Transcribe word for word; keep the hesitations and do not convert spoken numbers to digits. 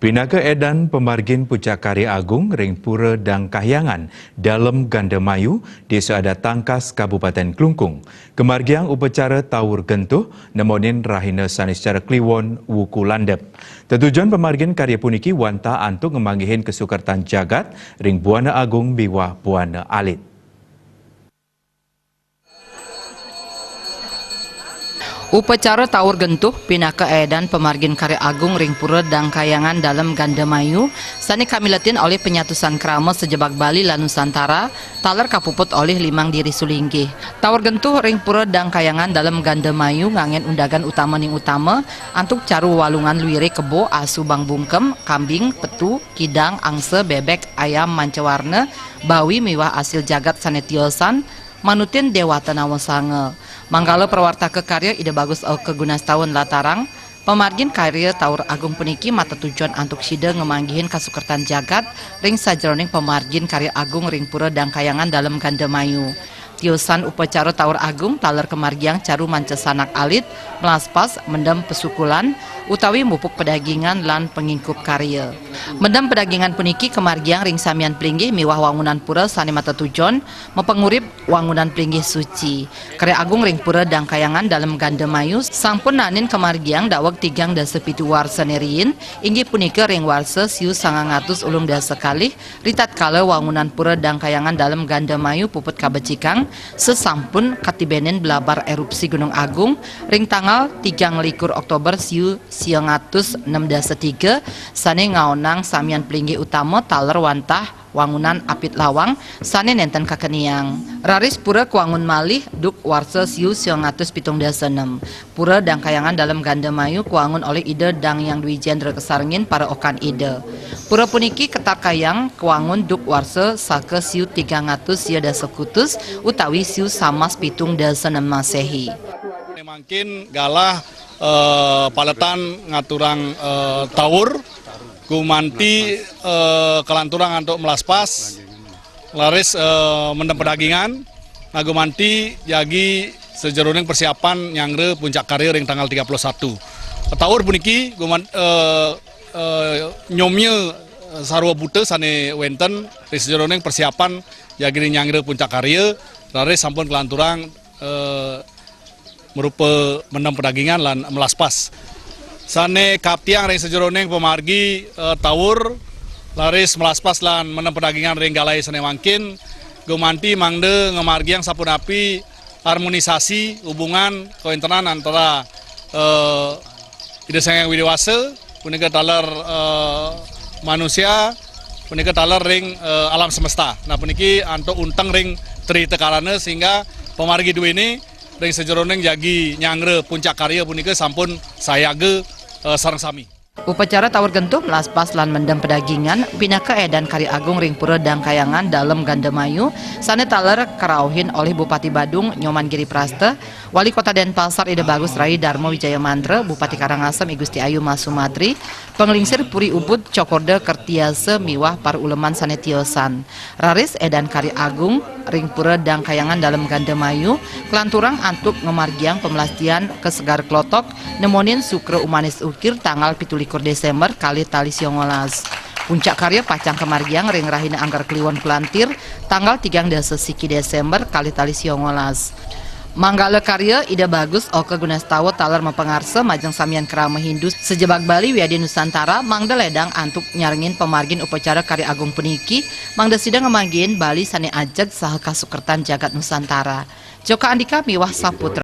Pinaka edan pamargin Puncak Karya Agung ring Pura Dang Kahyangan, Dalem Gandamayu, Desa Adat Tangkas, Kabupaten Klungkung. Kamargiang upacara tawur gentuh, nemonin rahina sane secara kliwon wuku landep. Tetujon pamargin karya puniki wantah antuk ngamanggihin kasukertan jagat ring buana agung miwah buana alit. Upacara tawur gentuh pinaka edan pamargin karya agung ring Pura Dang Kahyangan Dalem Gandamayu, sane kamiletin olih panyatusan krama sajebag Bali lan Nusantara, taler kapuput olih limang diri sulinggih. Tawur gentuh ring Pura Dang Kahyangan Dalem Gandamayu nganggen undagan utamaning utama antuk caru walungan luire kebo, asu, bangbungkem, kambing, petu, kidang, angsa, bebek, ayam mancawarna, bawi miwah asil jagat sane tiosan, manutin dewata nawasanga. Manggala prawartaka karya Ida Bagus Oka Gunastawan latarang, pamargin karya tawur agung puniki matetujon antuk sida ngamanggihin kasukertan jagat ring sajeroning pamargin karya agung ring Pura Dang Kahyangan Dalem Gandamayu. Tiosan upacara tawur agung taler kamargiang caru manca sanak alit, melaspas, mendem pasukulan, utawi mupuk padagingan lan pangingkup karya. Mendem padagingan puniki kamargiang ring samian plinggih miwah wangunan pura sane matetujon, mapangurip wangunan plinggih suci. Karya agung ring Pura Dang Kahyangan Dalem Gandamayu sampun naenin kamargiang daweg tigang dasa pitu warsa sane riin, inggih punika ring warsa siu sangang atus ulung dasa kalih, ritatkala wangunan Pura Dang Kahyangan Dalem Gandamayu puput kabecikang, sasampun katibenin blabar erupsi Gunung Agung ring tanggal tigang likur Oktober siu siang atus nem dasa tiga, sane ngaonang samian plinggih utama taler wantah wangunan apit lawang sane nenten kakeniang. Raris pura kawangun malih duk warsa siu siang atus pitung dasa nem. Pura Dang Kahyangan Dalem Gandamayu kawangun olih Ida Dang Hyang Dwijendra Kasarengin para okan Ida. Pura puniki katarkayang kawangun duk warsa saka siu tigang atus sia dasa kutus utawi siu samas pitung dasa nem Masehi. Mangkin galah, eh, paletan ngaturang, eh, tawur, gumanti, eh, kalanturang antuk melaspas, laris, eh, mendem padagingan, nah gumanti jagi sajeroning persiapan nyanggra puncak karya ring tanggal tiga puluh satu. Tawur puniki guman-, eh, eh, nyomya sarwa buta sane wenten ring sajeroning persiapan jagi ring nyanggra puncak karya, laris sampun kalanturang, eh, marupa mendem padagingan lan melaspas. Sane kaptiang ring sajeroning pamargi, eh, tawur, laris melaspas lan mendem padagingan ring galai sane mangkin, gumanti mangda ngamargiang sapunapi harmonisasi hubungan kawentenan antara, eh, Ida Sang Hyang Widhi Wasa, punika taler, eh, manusia, punika taler ring, eh, alam semesta. Nah, puniki antuk unteng ring Tri Hita Karana sehingga pamargi duene ring sajeroning jagi nyanggra puncak karya punika sampun sayaga, eh, sareng sami. Upacara tawur gentuh, melaspas lan mendem padagingan pinaka edan karya agung ring Pura Dang Kahyangan Dalem Gandamayu sane taler karauhin olih Bupati Badung Nyoman Giri Prasta, Wali Kota Denpasar Ida Bagus Rai Darma Wijaya Mantra, Bupati Karangasem I Gusti Ayu Mas Sumadri, Panglingsir Puri Ubud Cokorda Kertiasa miwah para uleman sane tiosan. Raris edan karya agung ring Pura Dang Kahyangan Dalem Gandamayu kalanturang antuk ngamargiang pamelastian ka Segara Klotok nemonin Sukra Umanis Ukir tanggal pitu likur Desember kalih tali sia ngolas. Puncak karya pacang kamargiang ring rahina Anggar Kliwon Kulantir tanggal tigang dasa siki Desember kalih tali sia ngolas. Manggala karya Ida Bagus Oka Gunastawa taler mapangarsa majeng samian krama Hindu sajebag Bali wiadin Nusantara mangda ledang antuk nyarengin pamargin upacara karya agung puniki, mangda sida ngamanggihin Bali sane ajeg saha kasukertan jagat Nusantara. Joka Andika miwah Saputra.